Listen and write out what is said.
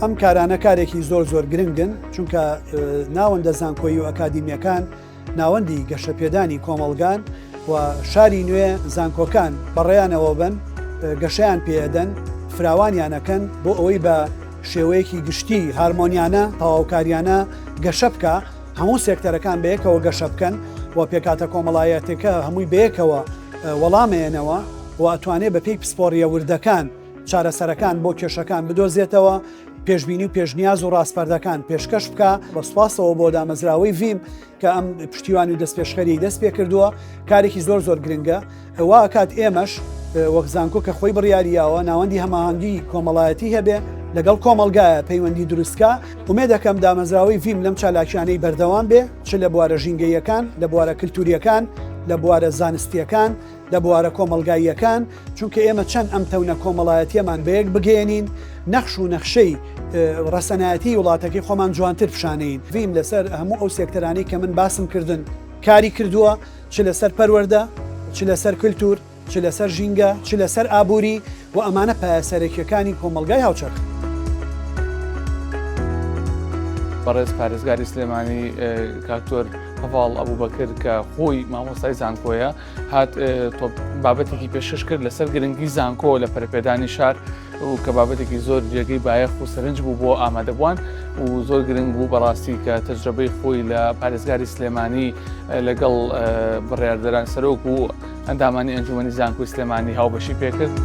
ئەم کارانە کارێکی زۆر زۆر گرنگن، چونکە ناوەندە زانکۆیی و ئەکادیمییەکان ناوەندی گەشەپێدانی کۆمەڵگان و شاری نوێ زانکۆکان بەڕێیانەوە بن، گەشەیان پێ ئەدەن، فراوانیان ئەکەن بۆ ئەوەی بە شێوەیەکی گشتی هارمۆنیانە، تەواوکاریانە گەشە بکا، هەموو سێکتەرەکان بەیەکەوە گەشە بکەن و پێکهاتە کۆمەڵایەتیەکە هەمووی بەیەکەوە وەڵامەیەنەوە و ئەتوانێ بەپێی پسپۆڕییە وردەکان چارەسەرەکان بۆ کێشەکان بدۆزێتەوە، پێشبینی و پێشنیاز و ڕاسپاردەکان پێشکەش بکا. بە سوپاسەوە بۆ دامەزراوەی ڤیم کە ئەم پشتیوانی و دەستپێشخەریی دەست پێکردووە، کارێکی زۆر زۆر گرنگە. وا ئەکات ئێمەش وەک زانکۆ کە خۆی بڕیاری یاوە ناوەندی هەماهەنگی کۆمەڵایەتی هەبێ لەگەڵ کۆمەڵگایە پەیوەندی دروستکا، ئومێد ئەکەم دامەزراوەی ڤیم لەم چالاکیانەی بەردەوام بێ چ لە بوارە ژینگەییەکان، لە بوارە کلتورییەکان، لە بوارە زانستییەکان، لە بوارە کۆمەڵگاییەکان، چونکە ئێمە چەند ئەم تەونە کۆمەڵایەتییەمان بەیەک بگەیەنین، نەخش و نەخشەی ڕەسەنایەتیی وڵاتەکەی خۆمان جوانتر پیشانەین. ڤیم لەسەر هەموو ئەو سێکتەرانەی کە من باسم کردن کاری کردووە، چ لەسەر پەروەردە، چ لەسەر کلتور، چ لەسەر ژینگە، چ لەسەر ئابووری و ئەمانە پایە سەرەکییەکانی کۆمەڵگای هاوچەرخن. بەڕێز پارێزگاری سلێمانی کاکتۆر هەڤاڵ ئەبوبەکر کە خۆی مامۆستای زانکۆیە هات بابەتێکی پێشکەش کرد لەسەر گرنگی زانکۆ لە پەرەپێدانی شار و کە بابەتێکی زۆر جێگەی بایەخ و سەرنج بوو بۆ ئامادەبووان و زۆر گرنگ بوو بەڕاستی کە تەجربەی خۆی لە پارێزگاری سلێمانی لەگەڵ بڕیاردەران سەرۆک و ئەندامانی ئەنجومەنی زانکۆی سلێمانی هاوبەشی پێکرد.